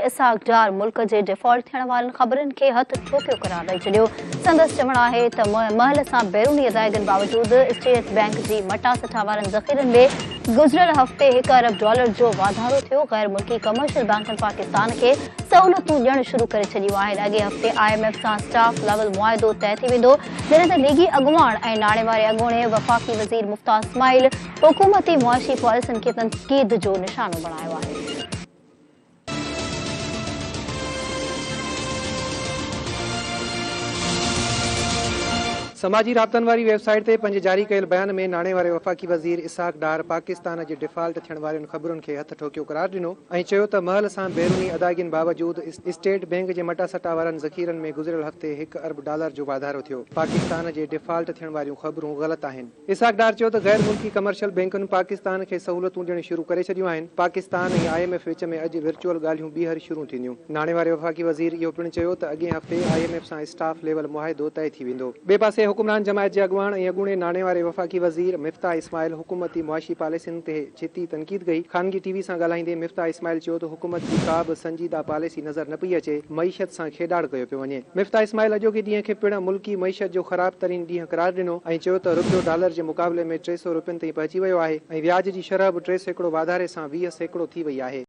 اسحاق ڊار ملڪ جي ڊيفالٽ ٿيڻ وارن خبرن کي هٿ ٺوڪيو قرار ڏئي ڇڏيو. سندس چوڻ آهي ته مهل سان بيروني ادائيگين باوجود اسٽيٽ بئنڪ جي مٽاسٽا وارن ذخيرن ۾ گذريل هفتي هڪ ارب ڊالر جو واڌارو ٿيو، غير ملڪي ڪمرشل بئنڪن پاڪستان کي سهولتون ڏيڻ شروع ڪري ڇڏيون آهن، اڳئين هفتي I M F سان اسٽاف ليول معاهدو طئي ٿي ويندو، جڏهن ته ليگي اڳواڻ ۽ ناڻي واري اڳوڻي وفاقي وزير مفتاح اسماعيل حڪومتي معاشي پاليسين کي تنقيد جو نشانو بڻايو آهي. سماجي رابطن واري ويب سائيٽ تي پنهنجي جاري ڪيل بيان ۾ ناڻي واري وفاقي وزير اسحاق ڊار پاڪستان جي ڊيفالٽ ٿيڻ وارين خبرن کي هٿ ٺوڪيو قرار ڏنو ۽ چيو ته مهل سان بيروني ادائگين باوجود اسٽيٽ بئنڪ جي مٽاسٽا وارن ذخيرن ۾ گذريل هفتي هڪ ارب ڊالر جو واڌارو ٿيو، پاڪستان جي ڊيفالٽ ٿيڻ واريون خبرون غلط آهن. اسحاق ڊار چيو ته غير ملڪي ڪمرشل بئنڪن پاڪستان کي سهولتون ڏيڻ شروع ڪري ڇڏيون آهن، پاڪستان ۽ I M F وچ ۾ اڄ ورچوئل ڳالهيون ٻيهر شروع ٿينديون. ناڻي واري وفاقي وزير اهو پڻ چيو ته اڳئين هفتي I M F سان اسٽاف ليول معاهدو طئي ٿي ويندو. ٻئي پاسي حڪمران جماعت جي اڳواڻ ۽ اڳوڻي ناڻي واري وفاقي وزير مفتاح اسماعيل حڪومتي معاشي پاليسين تي ڇتي تنقيد ڪئي. خانگي ٽي وي سان ڳالهائيندي مفتاح اسماعيل چيو ته حڪومت جي ڪا به سنجيده پاليسي نظر نه پئي اچي، معيشت سان کيڏاڙ ڪيو پيو وڃي. مفتاح اسماعيل اڄوڪي ڏينهن کي پڻ ملڪي معيشت جو خراب ترين ڏينهن قرار ڏنو ۽ چيو ته رپيو ڊالر جي مقابلي ۾ 300 رپين تائين پهچي ويو آهي ۽ وياج جي شرح به 3% واڌاري سان 20% ٿي وئي آهي.